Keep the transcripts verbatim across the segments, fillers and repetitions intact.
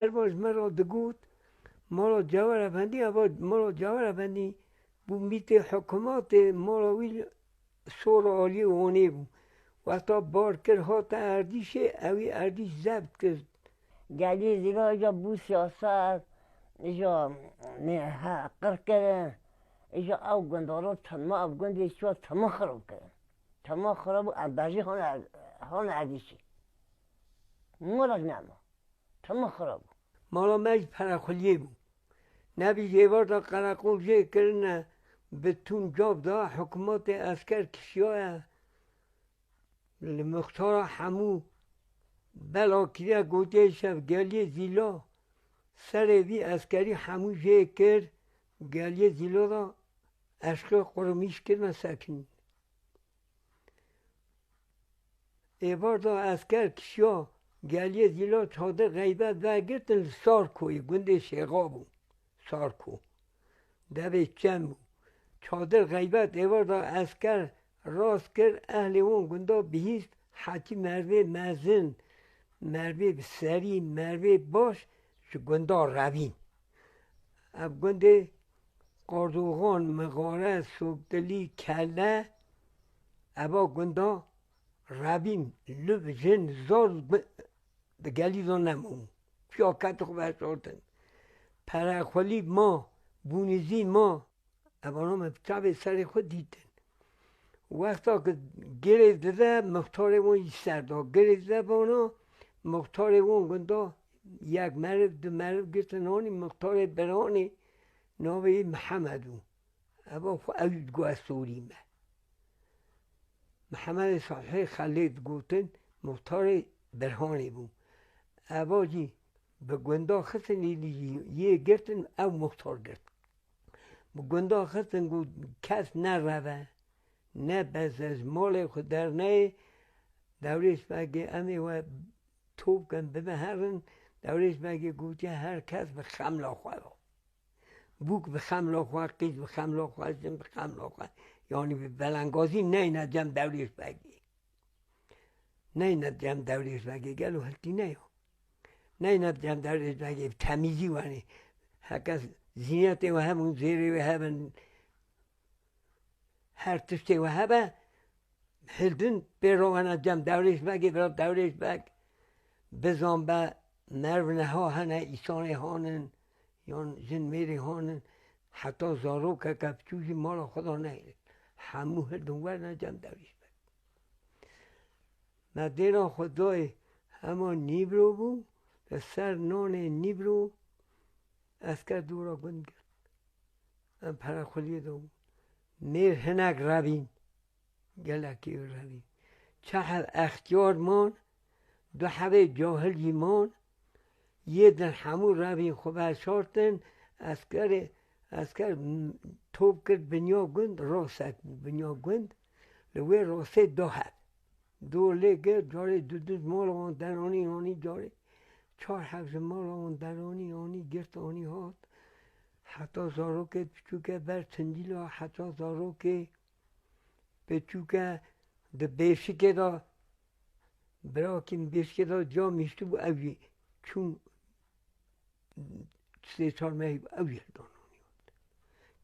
Ev ji me re digot, mala Cawer Efendî, eva mala Cawer Efendî bû mîtê hikûmetê, mala wî li sora aliyê Wanê bû. Wexta bar kir, hate Erdîşê, ewî Erdîş zebt kir. Gelî Zîla îja bû siyaset, îja nê he qir kirin, îja ew gundara tema, ev gundê çiya tema xirab kirin. Tema xirab bû, em bejî hane, hane Erdîşê. Morak nema. Tema xirab bû. Mala me jî perexuliyê bû. Nebî ji êvar de qereqol jê kirine, bi Tuncab de hikûmetê esker kişiyaye. Li muxtara hemû bela kiriye, gotiye şev Geliyê Zîla. Serê vî eskerî hemû jê kir, Geliyê Zîla de eşqê qurmîş kirine sekin. Êvar da esker kişiya Geliyê Zîla çadir xeybet vegirtin li Sarkoyê, gundê Şêxa bû. Sarko. Devê çem bû. Çadir xeybet êvar da esker rast kir, ehlê wan gunda bihîst, hetî mervê mezin, mervê bi serî, mervê baş ji gunda revîn. Ev gundê Qardoxan, Mixare, Sokdilî, Kele, eva gunda revîn, luv, jin, zor bi, di gelî de nemû. Çiya ket xwe veşartin. Perexwelî ma, Bûnîzî ma, evana me bi çavê serê xwe dîtin. Wexta ku girê dide, muxtarê wan jî ser da. Girê dide vana, muxtarê wan gunda yek meriv, du meriv girtin anî, muxtarê Birhanê, navê wî Mihemed bû. Eva xwe ew jî digot ez sorî me. Mihemedê Salihê Xelê digotin, muxtarê Birhanê bû. Eva jî bi gunda xistin êdî jî yê girtin, ew muxtar girt. Bi gunda xistin got, kes nereve, nebeze, ji malê xwe derneyê, Dewrêş Begê, em ê we top kin, bibe herin. Dewrêş Begê gotiye, her kes bi xemla xwe be. Bûk bi xemla xwe, qîz bi xemla xwe, jin bi xemla xwe. Yanî bi belengazî neyne cem Dewrêş Begê. Neyne cem Dewrêş Begê, gelo hiltî ne yo. Neyne cem Dewrêş Begê, bi temîzî wenê. Heke zînetê we hebin, zêrê we hebin, her tiştê we hebe, hildin pê rawena cem Dewrêş Begê, bira Dewrêş Beg, bizan be, merv neha hene, îsanê hanin, yan jin mêrê hanin, heta zarokeke piçûk jî mala xwe da nehêlin. Hemû hildin werine cem Dewrêş Beg. Me dêra xwe dayê hema nîvro bû, li ser nanê nîvro esker dora gund girt. Em perexuliyê de bûn. Mêr hinek revîn. Gelekî revîn. Çehil extiyar man, du hebê cahil jî man. Yê din hemû revîn xwe veşartin. Eskerê, esker m-, top kir binya gund, rasek bû binya gund. Li wê rasê du heb. Dor lê girt, carê du du ji mala wan deranî anî, carê çar heb ji mala wan deranî anî, girt anî hat. Heta zarokê piçûke ber tindîla, heta zarokê piçûke di bêşikê de, birakî min bêşikê de cam hiştibû, ew jî çûn sê çar mehî bû, ew jî hildan anî hat.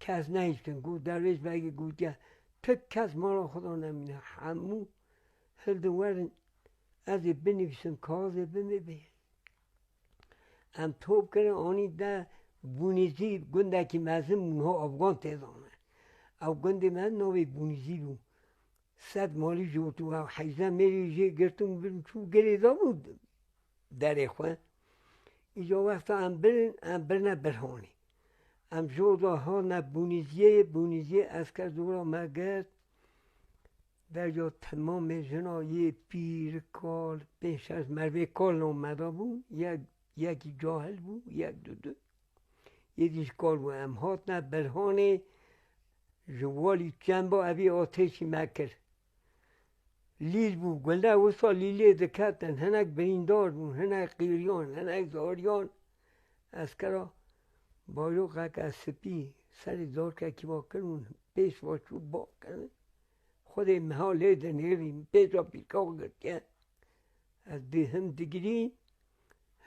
Kes nehiştin, got, Dewrêş Begê gotiye, ti kes mala xwe de nemîne, hemû hildin werin, ez ê binivîsim, kaxizê bimê bê. Em top kirin, anî de Bûnîzî, gundekî mezin bû, niha Afgan tê zane. Ew gundê me navê Bûnîzî bû. Sed malî jî û tu ew heyze mêrî jê girtin, birin çû girê de bû derê xwe. Îca wexta em birin, em birine Birhanê. Em ji oda hatine Bûnîziyê, Bûnîziyê esker dora me girt. Derca temamê jina yê pîr, kal, pênc şeş mervê kal nameda bûn. Yek, yekî cahil bû, yek du du. Yê dî ji kal bû. Em hatine Birhanê, ji walî çend ba evî atêşî me kir. Lîl bû, gule wisa lîlê diketin, hinek birîndar bûn, hinek qîriyan, hinek zariyan. Eskera bayrokeke spî serê zarkekî va kirin, pêş va çû ba kirin. Xwedê meha lê dinêrî, pêça pîrka girtiye. Ez dihim digirî,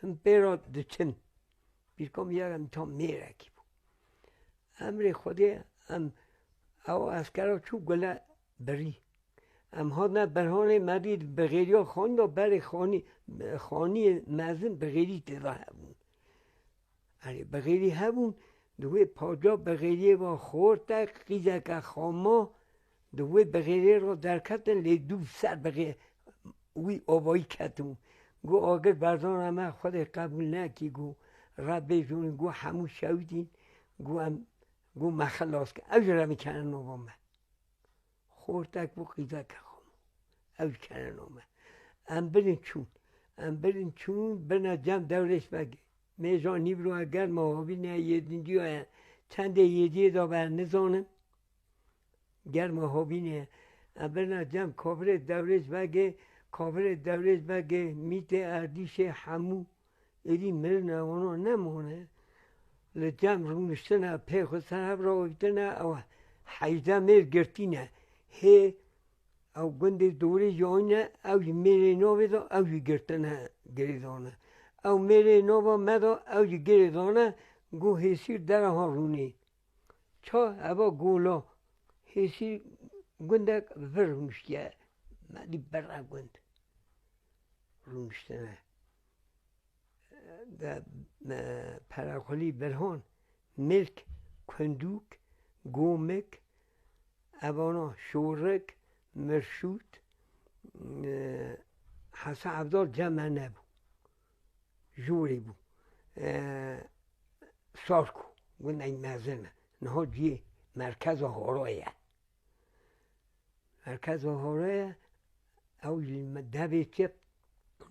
em pê re diçin. Pîrka min ya em tam mêrekî bû. Emrê Xwedê em ew eskera çû gule birî. Em hatine berhanê me dît bi xêriya xanî de berê xanî, xaniyê mezin bi xêrî tê de hebûn. Erê, bi xêrî hebûn, di wê paca bi xêriyê ve xortek, qîzeke xama, di wê bi xêrê re derketin, lê dû ser bi xê-, wî avayî ketin. Got, agir berzana me Xwedê qebûl nekî, got, Rebbê jonî, got, hemû şewitîn, got, em, got, me xilas kir. Ew jî re min kene nava me. Xortek bû, qîzeke xama. Ew jî kene nava me. Em birin çûn. Em birin çûn, birine cem Dewrêş Begê. Mêja nîvroya germa havîne yê dindiya ye. Çendê yêdiyê de be nizanim. Germa havîne ye. Em birine cem kavirê Dewrêş Begê, kavirê Dewrêş Begê, mîtê erdîşê hemû êdî mirine, wana nemane. Li cem rûniştine, pê xwe ser hev rawitine, ew heyde mêr girtîne. Hê ew gundê dorê jî anîne, ew jî mêrê navê de, ew jî girtine, girêdane. Ew mêrê nava me de, ew jî girêdane, got hêsîr dera ha rûnê. Ça eva gola hêsî gundek vir rûniştiye. Me dî berra gund rûniştine. De, e, Peraxulî Birhan, Milk, Kundûk, Gomik, evana Şorik, Mirşût, e, Hesa Evdal cem me nebû. Jûrî bû. E, Sarko, gundek mezin e. Niha cihê merkeza Horoyê ye. Merkeza Horoyê ye, ew li me-, devê çep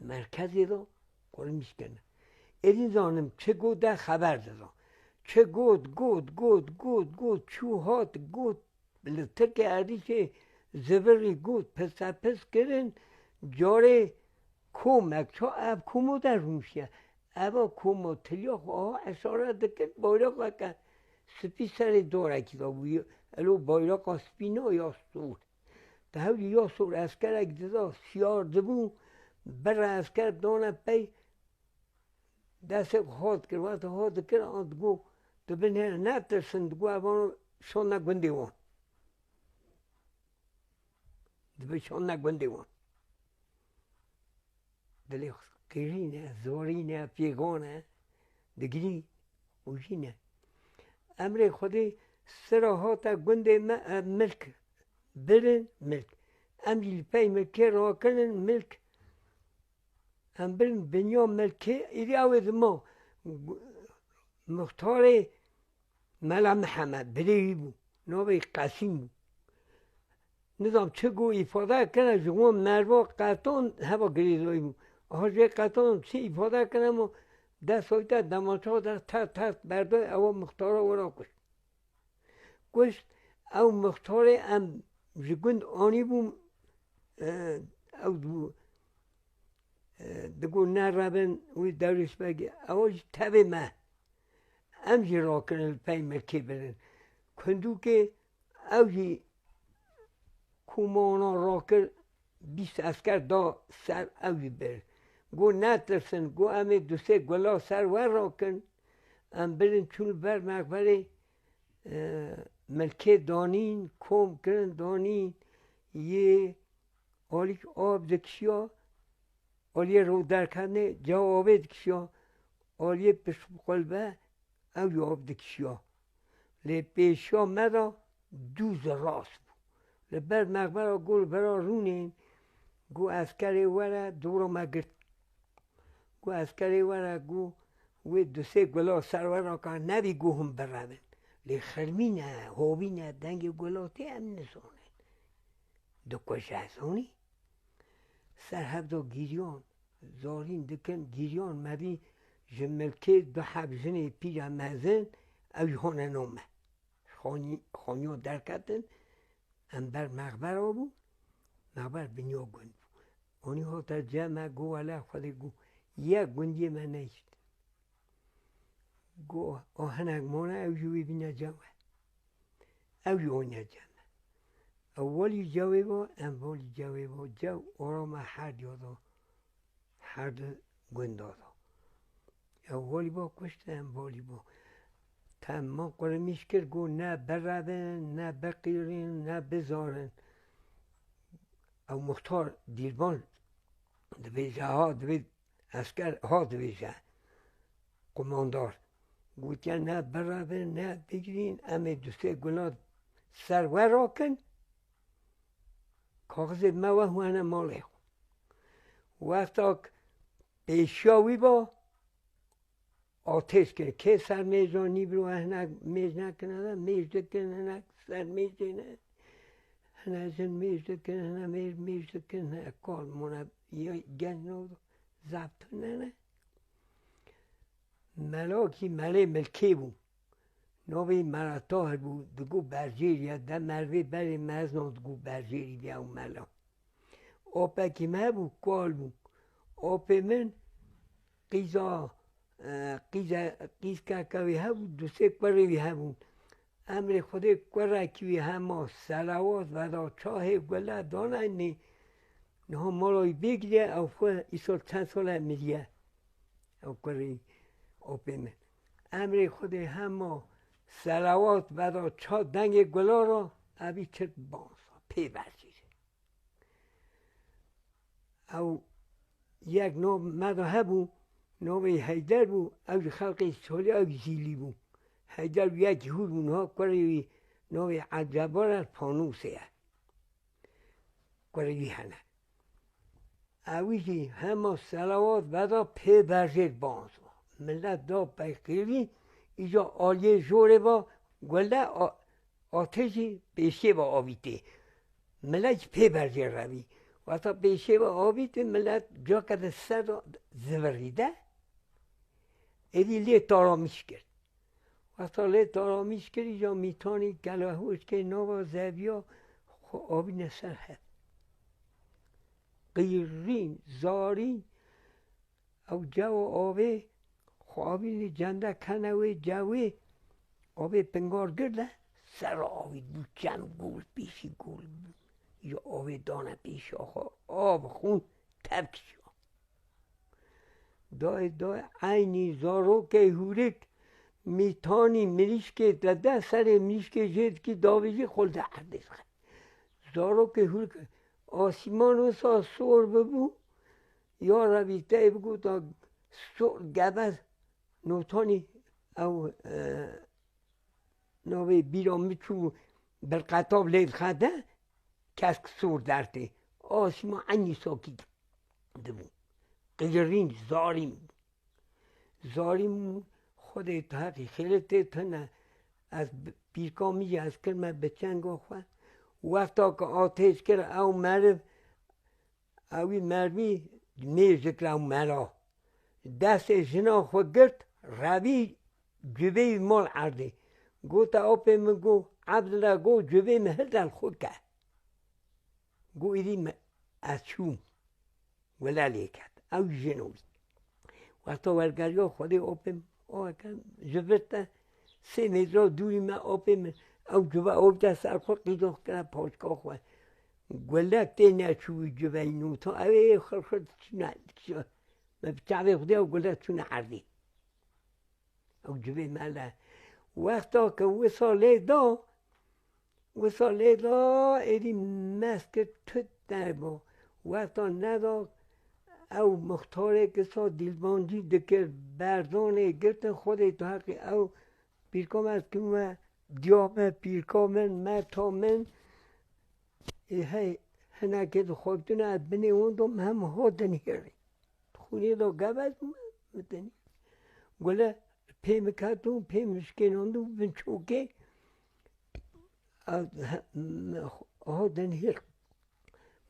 merkezê de qurmîş kirine. Êdî zanim çi got de xeber dida. Çi got, got, got, got, got, çû hat, got, li Tirkê erdîşê zivirî got, pisepis kirin, carê komek ça ev komo de rûniştiye. Eva komo tiliya xwe aha eşare dikir, bayraqeke spî serê darekî de bû. Elo bayraqa spî na ya sor. Di hewlî ya sor eskerek dida, siyar dibû, bira esker dane pey, destê xwe hat kir, wextê hat dikir, an digo, tu binêre netirsin, digo, evan şonde gundê wan. Dibe şonde gundê wan. Dilê xwe qirîne, zorîne, pêgane, digirî û jîne. Emrê Xwedê sira hate gundê me, e, milk, birin milk. Em jî li pey milkê rakinin milk. Em bin binya milkê, êdî ew ê dima. Muxtarê Mela Mihemed, birê wî bû. Navê wî Qesîm bû. Nizam çi got îfade kene, ji wan merva qeton heva girêdayî bû. Aha jê qeton çi îfade kene, ma dest oyte demanço de tert tert berdo, ewa muxtara wera kuşt. Kuşt, ew muxtarê em ji gund anîbûn, e, ew dibû, e, digot, "Nerebin wî Dewrêş Begê, ew jî tevê me." Em jî rakirin li pey milkê birin. Kundûkê ew jî komona rakir, bîst esker da ser, ew jî bir. Got, "Netirsin," got, "em ê du sê gula ser we rakin." Em birin çûn ber mexberê, e, milkê danîn, kom kirin danîn, yê alîk av dikişiya, aliyê rû derketnê, ca avê dikişiya, aliyê pişt bi qulbe, ew jî av dikişiya. Lê pêşiya me de dû ziras bû. Li ber mexbera got, li bera rûnên, got, "Eskerê were, dora me girt." Got, "Eskerê were," got, "wê du sê gula ser we raka, nebî got hûn birevin." Lê xirmîne, hovîne, dengê gula tê em nizanin. Dikuje, ez honî. Ser hev de gîriyan, zarîn dikin, gîriyan me dî ji milkê du heb jinê pîre mezin, ew jî hone name. Xanî-, xaniya derketin, em ber mexbera bû, mexber binya gund bû. Anî hate cem me, got, "Wele Xwedê," got, "yek gundiyê me nehişt." Got, "O hinek mane, ew jî wê bîne cem we." Ew jî oyne cem me. Ew welî cewê ve, em welî cewê ve, cew orama her diya da, her di gunda da. Ew holî bo kuştin, em holî bo. Temman qurimîş kir, got, "Ne birevin, ne biqîrin, ne bizarin." Ew muxtar dîrban dibêje, ha, dibê esker, ha, dibêje qumandar. Gotiye, "Ne birevin, ne bigirîn, em ê du sê gula ser we rakin, kaxizê me we hûn hene malê xwe." Wexta k-, pêşiya wî ba, Ateş kirin. Kê ser mêja nîbir û hinek mêj nekirine de, mêj dikin, hinek ser mêjê ne. Hine jin mêj dikin, hine mêj, mêj dikin, hine kal mone, ye-, genc no, zaf tune ne. Melakî melê milkê bû. Navê Mela Tahir bû, digot Berjêrî ye, de mervê berê mezin digot Berjêrî bî ew mela. Apekî me hebû, kal bû. Apê min qîza, e, qîze-, qîzkeke wî hebû, du sê kurê wî hebûn. Emrê Xwedê kurekî wî hema selawat veda çahê gule dane nê. Niha mala wî bêgiriye, ew xwe îsal çend sal e miriye. Ew kurê apê min. Emrê Xwedê hema selawat veda ça dengê gula ra, evî çirk bansa, pê berjîre. Ew yek nav me de hebû, navê Heyder bû, ew ji xelkê Çolî, ew Zîlî bû. Heyder bû yekî hûr bû, niha kurê wî navê Ebdulcebar e, Fanûsê ye. Kurê wî hene. Ewî jî hema selawat veda pê berjêr banz. Milet da peyqîrî, îca aliyê jorê va, gule a-, atê jî pêşê va avîtê. Milet jî pê berjêr revî. Wexta pêşê va avîtê, milet cake de ser da zivirî de, êdî lê taramîş kir. Wexta lê taramîş kir, îca mîtanî kelehûşkê nava zeviya xwe avîne ser hev. Qîrîn, zarîn, ew cewa avê xwe avînî cende kene wê cewê, avê pingar girde, ser avî bû çem gul, pîşî gul bû. Îca avê dane pêşa xwe, av xwin, tev kişa. Dayê, dayê, eynî zarokê hûrik, mîtanî mirîşkê te de, serê mirîşkê jê dikî, davêjî xwe li erdê dixe. Zarokê hûrik, asîman wisa sor bibû, ya Rebî te yê bigota sor gebe, notanî ew, e, navê bîra min çû, bilqetav lê dixe de, kesk sor dertê. Asîma eynî sakî dibû. Qijirîn, zarîn. Zarîn, Xwedê tu heqî xêlê tê tune. Ez bi-, pîrka min jî ez kirme bi çenga xwe. Wexta ku atêş kir ew meriv, ewî mervî mêj dikira mela. Destê jina xwe girt, revî civê wî mal erdê. Gote, apê min got, Ebdila, got, civê min hilde li xwe ke. Got, êdî me-, ez çûm. Wele lê ket. Ew jin û wî. Wexta wergeriya Xwedê apê min, o eke ji vir te sê metre dûrî me apê min. Ew cive avîte ser xwe qîza xwe kire paşka xwe. Gulek tê neçû wî civeyî nûta. Ew ê xir xir diçûne, diçû-, me bi çavê Xwedê ew gulek çûne erdê. Ew civê mele. Wexta ke wisa lê da, wisa lê da, êdî mez kir tut derbo. Wexta neda, ew muxtarê ke sa dîlbancî dikir, berdanê girtin, Xwedê tu heqî ew pîrka me ez kim me, diya me, pîrka min, meta min, ê hey, hinekê dixwebitine, ez binê wan de me hem ho dinhêrî. Xûnê de gevez bû, min dinhêrî. Gule pê min ketû, pê min şikênandû, bin çokê, ez he-, me ho dinhêr.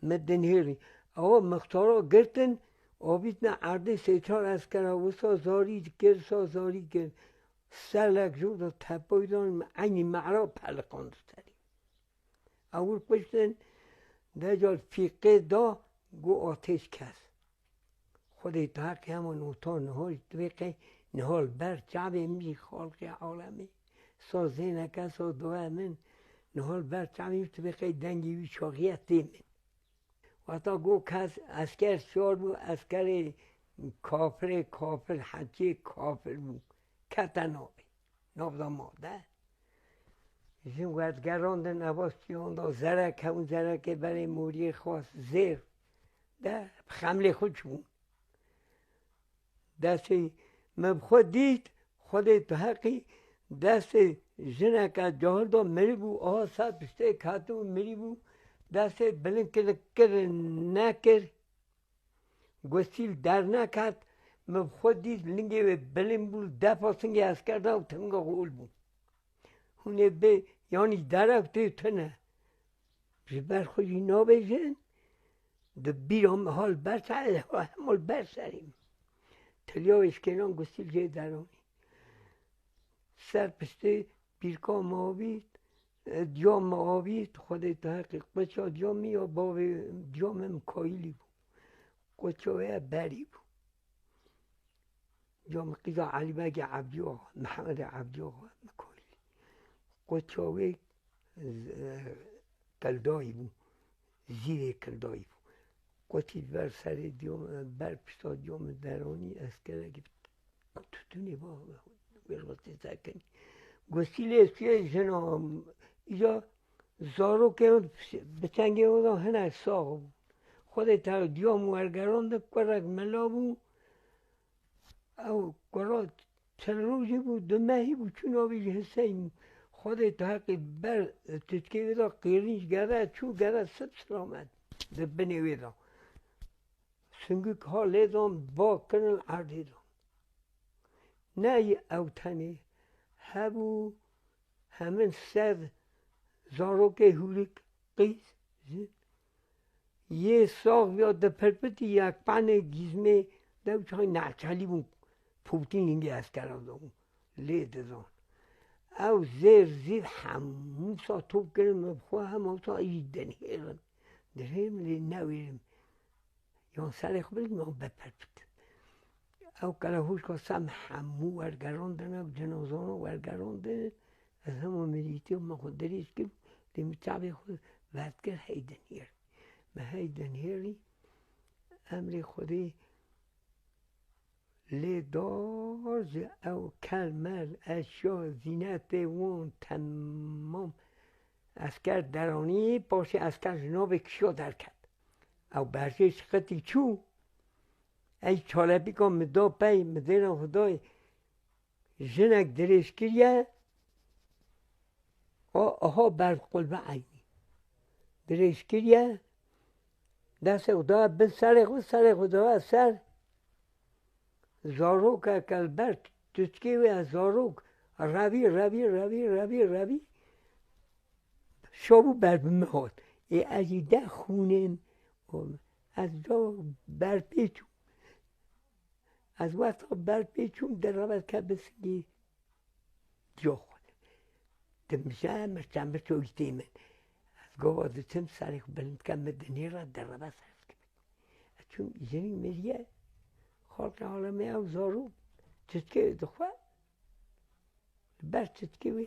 Me dinhêrî. Ewa mixtara girtin, avîtine erdê sê çar eskera wisa zarî dikir, sa zarî kir. Selek ji da tepoy dan, eynî me'ra peliqand serî. Ewil kuştin, decal fîqê da, got atêş kes. Xwedê tu heqê hema nota niha jî tu vê qey niha li ber çavê min jî xalqê alemê. Sa zêneke, sa doya min, niha li ber çavê min tu vê qey dengê wî şaxiye tê min. Wexta got kes esker şar bû, eskerê Kafirê kafir, heçiyê kafir bû. Kete navê. Nav da ma de. Jin werdigerandin, eva stiyan da zerek, hewin zerekê berê moriyê xwest zêr. De, bi xemlê xwe çûn. Destê min bi xwe dît, Xwedê tu heqî, destê jineke cahil da mirî bû, aha ser piştê ketibû mirî bû, destê bilind kir, kir nekir, gusîl derneket, min bi xwe dît lingê wê bilind bû, li defa singê esker da û tinga hol bû. Hûn ê bê, yanî derek tê tune. Ji ber xwe jî nabêjin, di bîra min ha li ber serê, hema li ber serê min. Tiliya wê şikênan gusîl jê deranî. Ser piştê pîrka min avît, e, diya min avît, Xwedê tu heqî, qweça diya min ya bavê diya min Mikaîlî bû. Qweça wê berî bû. Diya min qîza Elî Begê Ebdî Axa, Mihemedê Ebdî Axa, Mikaîlî. Qweça wê, e, Kildayî bû. Zîrê Kildayî bû. Qutî ber serê diyo, ber pişta diyo min deranî, eskerekî tutûnê ba, wê rastî sekinî. Gusîlê suye jina, îca zarokê bi çengê wê de hinek sax bû. Xwedê te diyo min wergerandin, kurek mela bû, Ew kura çend rojî bû, du mehî bû, çû navê jî Hiseyn. Xwedê tu heqî ber tiçkê wê de qêrînc gere çû, gere sip silamet di binê wê de. Singik ha lê dan, ba kirin erdê de. Ne ew tenê hebû, hemin sed zarokê hûrik qîz jî. Yê sax ya dipirpitî yek penê gîzmê dew çay nerçelî bû. Pûtîn hingê eskera da bû. Lê dizan. Ew zêr zîv hemû sa top kirin min bi xwe hema sa jî dinhêrin. Dirêm lê newêrim. Yan serê xwe bidim yan bipirpitim. Ew kelehûşka sem hemû wergerandin, ew cinozana wergerandin. Ez hema mirîtiya min xwe dirêj kir, lê min çavê xwe verd kir, hey dinhêr. Me hey dinhêrî, emrê Xwedê lê dar ji ew kel mel, eşya, zînetê wan temam esker deranî, paşê esker ji navê kişiya derket. Ew berjê şiqitî çû, ey çalebîka min da pey, min dêra xwe dayê, jinek dirêj kiriye, a, aha ber qulbe eynî. Dirêj kiriye, destê xwe da bin serê xwe, serê xwe da ser. Zarokeke li ber tiçkê wê zarok revî, revî, revî, revî, revî. Şabû ber bi min hat. Ê ez jî de xûnên, ez da ber pê çûm. Ez wexta ber pê çûm, di revez ke bi singê diya xwe. Dimije, mirçe mirçe wî tê min. Ez gava diçim, serê xwe bilind dikem, min dinêra, di revez ser dikim. Ez çûm jinî miriye, xalqê alemê ew zarok, çiçkê dixwe, li ber çiçkê wê